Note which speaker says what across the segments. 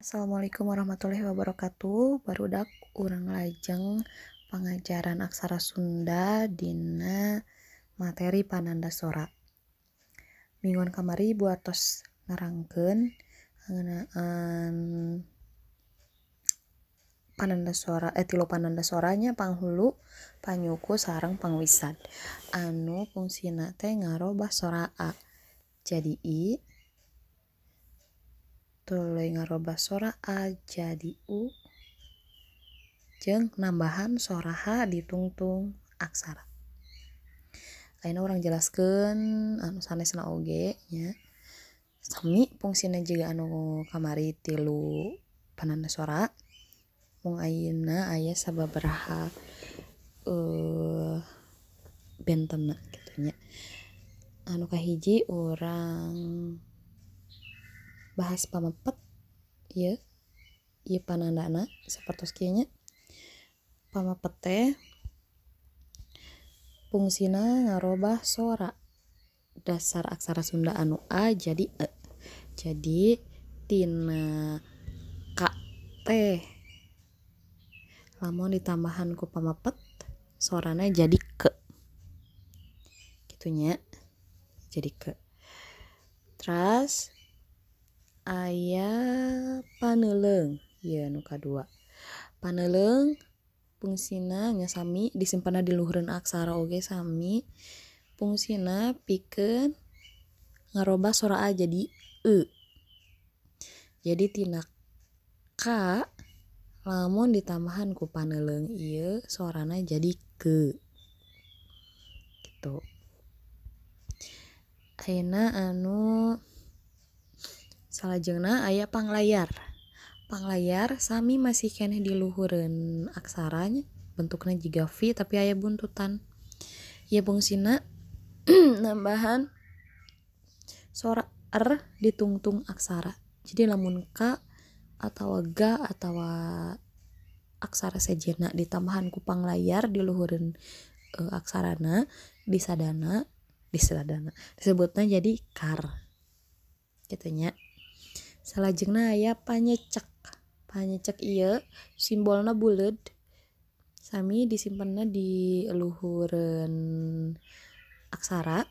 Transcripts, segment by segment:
Speaker 1: Assalamualaikum warahmatullahi wabarakatuh. Barudak urang lajeng pangajaran aksara Sunda dina materi pananda sora. Mingguan kamari ibu atos nerangkeun ngeunaan pananda sora tilu pananda soranya panghulu, panyuku sareng pangwisad. Anu fungsina teh ngarobah sora a jadi i, tuluy ngarobah sora a jadi u, jeung nambahan sora h ditungtung aksara. Ayeuna urang jelaskeun anu sanesna oge nya. Sami fungsina jiga anu kamari tilu pananda sora. Mung ayeuna aya sababaraha bentenna kitu nya. Anu kahiji urang bahas pamepet ieu, ieu panandana sapertos kieu nya. Pamepet teh fungsina ngarobah sora dasar aksara Sunda anu a jadi e. Jadi tina k teh lamun ditambahan ku pamepet sorana jadi ke. Kitu nya, jadi ke. Terus aya paneuleung, ieu nu kadua. Paneuleung fungsina nya sami disimpenna di luhureun aksara oge sami. Fungsina pikeun ngarobah sora a jadi e. Jadi tina k lamun ditambahan ku paneuleung ieu sorana jadi ke. Gitu. Ayeuna anu salajengna aya panglayar. Panglayar sami masih keneh di luhureun aksaranya, bentukna jiga V tapi aya buntutan. Ieu fungsina nambahan sora r ditungtung aksara. Jadi lamun k atawa g atawa aksara sejenna ditambahan ku panglayar di luhureun aksarana disadana disebutna jadi kar. Kitu nya. Salajengna aya panyecek. Panyecek ieu simbolna buleud. Sami disimpenna di luhureun aksara.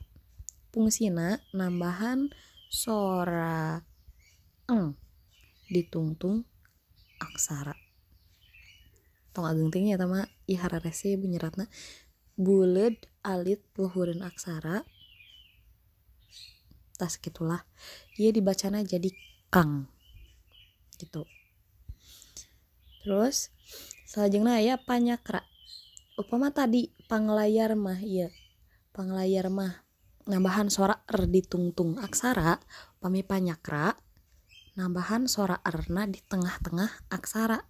Speaker 1: Fungsina nambahan sora eng ditungtung aksara. Tong ageng teuing eta mah ieu hararese ieu nyeratna buleud alit luhureun aksara. Tas kitulah. Ieu dibacana jadi kang. Gitu. Terus salajengna aya panyakra. Upama tadi panglayar mah ieu. Panglayar mah nambahan sora r ditungtung aksara, upami panyakra nambahan sora r-na di tengah-tengah aksara.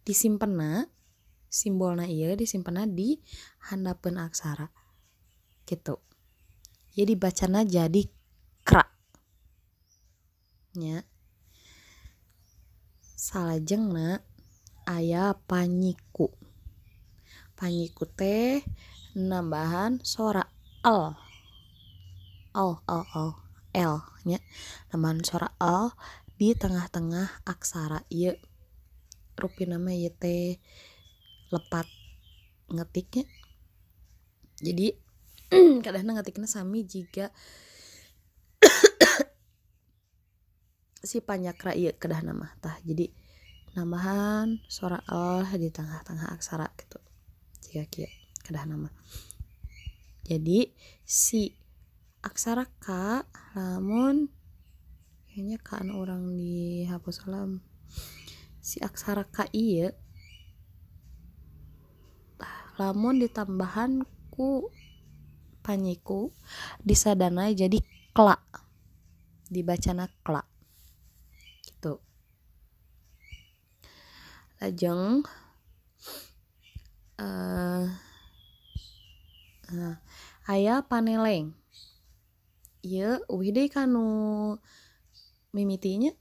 Speaker 1: Disimpenna simbolna ieu disimpenna di handapeun aksara. Gitu. Jadi bacana jadi kra. Nya. Salajengna aya panyiku. Panyiku teh nambahan sora l. L l l l nya. Nambahan sora l di tengah-tengah aksara ieu. Rupina mah ieu teh lepat ngetiknya. Jadi kadahna ngetikna sami jiga si panyakra ieu kedahna mah tah. Jadi nambahan sora l di tengah-tengah aksara gitu. Jiga kieu kedahna mah. Jadi si aksara k lamun kayaknya k anu urang dihapus salam. Si aksara k ieu lamun ditambahan ku panyiku disadana jadi kla. Dibacana kla. Gitu. Lajeng aya paneleng. Ieu euweuh deui kanu mimitinya.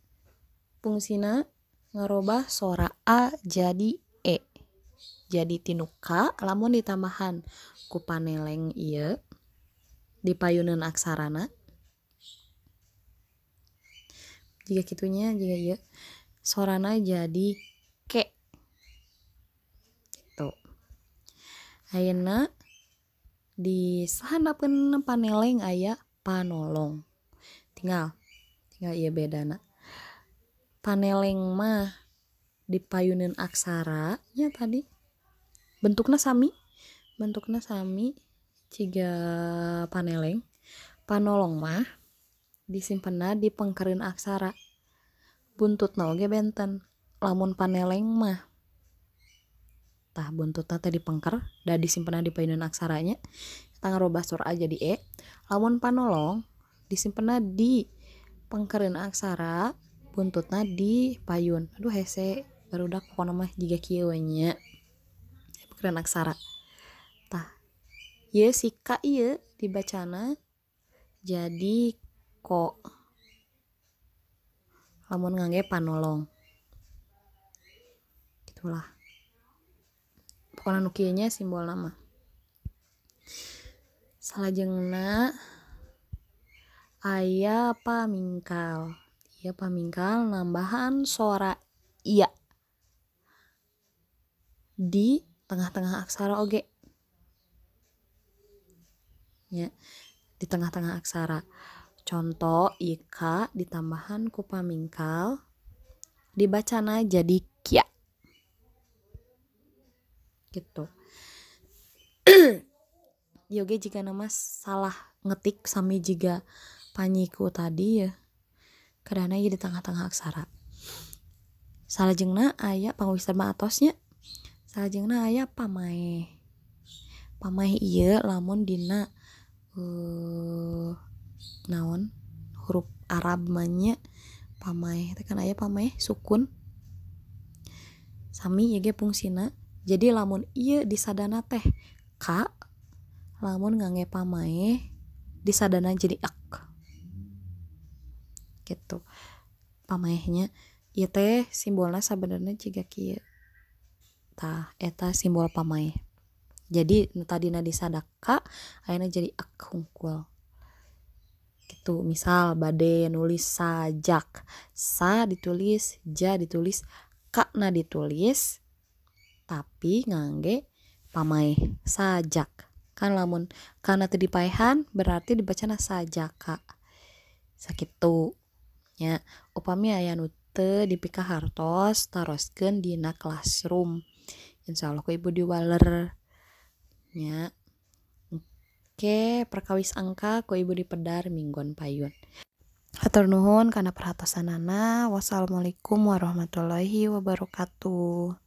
Speaker 1: Fungsina ngarobah sora a jadi e. Jadi tinu k lamun ditambahan ku paneleng ieu dipayuneun aksarana Jiga kitunya jiga ieu sorana jadi ke gitu. Ayeuna di sahandapeun paneleng aya panolong. Tinggal ieu bedana. Paneleng mah dipayuneun aksara nya tadi. Bentukna sami jiga paneleng. Panolong mah disimpenna di pengkereun aksara. Buntutna oge benten. Lamun paneleng mah tah buntutna teh dipengker da disimpenna di payuneun aksaranya eta ngarobah sora A jadi E. Lamun panolong disimpenna di pengkereun aksara, buntutna di payun. Aduh hese barudak pokona mah jiga kieu we nya. Pengkereun aksara. Tah ieu si K ieu dibacana jadi ko lamun ngangge panolong. Gitulah. Pokona nu kieu nya simbolna mah. Salajengna aya pamingkal. Ieu pamingkal nambahan sora iya di tengah-tengah aksara oge. Ya, di tengah-tengah aksara. Contoh ika ditambahan ku pamingkal dibacana jadi kia. Gitu. Ieu ge jika nama salah ngetik sami jiga panyiku tadi ya. Karena ieu di tengah-tengah aksara. Salajengna aya pangwisar mah atosnya. Salajengna aya pamaeh. Pamaeh ieu lamun dina naon huruf Arab mah nya pamaeh teh kan aya pamaeh sukun. Sami ieu ge fungsina. Jadi lamun ieu disadana teh ka, lamun ngangge pamaeh disadana jadi ak. Gitu. Pamaehnya ieu teh simbolna sabenerna jiga kieu. Tah eta simbol pamaeh. Jadi nu tadina disada ka ayeuna jadi ak hungkul. Gitu. Misal bade nulis sajak, sa ditulis, ja ditulis, ka na ditulis, tapi ngangge pamaeh sajak. Kan lamun kana teu dipaehan berarti dibacana sajaka. Sakitu nya. Upami aya nu teu dipikahartos taroskeun dina classroom. Insyaallah ku ibu diwaler nya. Oke, perkawis angka ku ibu dipedar minggon payun. Hatur nuhun kana perhatosanana. Wassalamualaikum warahmatullahi wabarakatuh.